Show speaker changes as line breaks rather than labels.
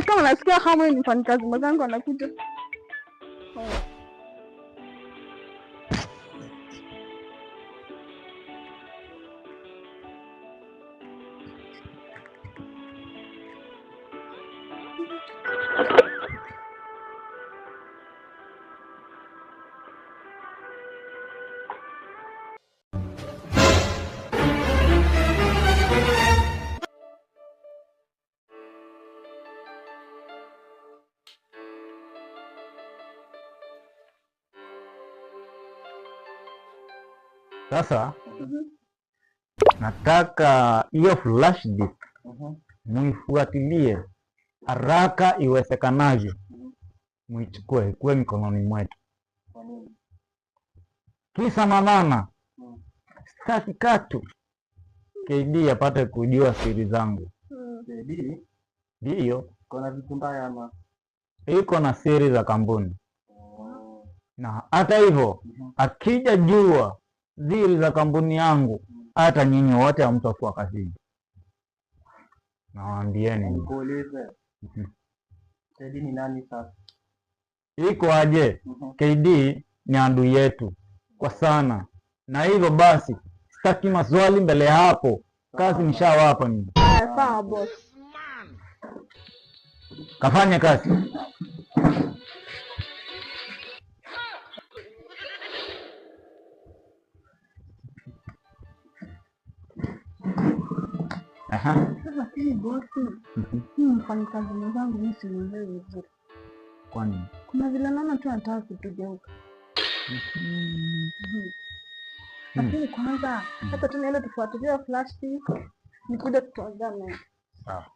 Kama nasikia hamu ni mfanyikazi mwenzangu anakuja.
Sasa nataka hiyo flash disk muifuatilie haraka iwezekanavyo, muichukue ikuwe mikononi mwetu. Kisa na maana, sitaki katu KD apate kujua siri zangu.
KD
Ndiyo,
kuna vitu mbaya ama?
Iko na siri za kampuni, na hata hivyo akija jua siri za kampuni yangu, hata nyinyi wote hamtakuwa kazini. Nawaambieni.
Nikuulize. KD ni nani sasa?
Iko aje? KD ni adui yetu kwa sana, na hivyo basi sitaki maswali mbele ya hapo. Kazi nishawapa mimi.
Haya, sawa boss.
Kafanye kazi. Aha.
Sasa hii bosi, hii mfanyikazi mwenzangu mimi simuelewi vizuri.
Kwani?
Kuna vile naona tu anataka kutugeuka. Lakini kwanza hata tu niende tufuatilie flash disk, nikuje tuongee naye.
Sawa.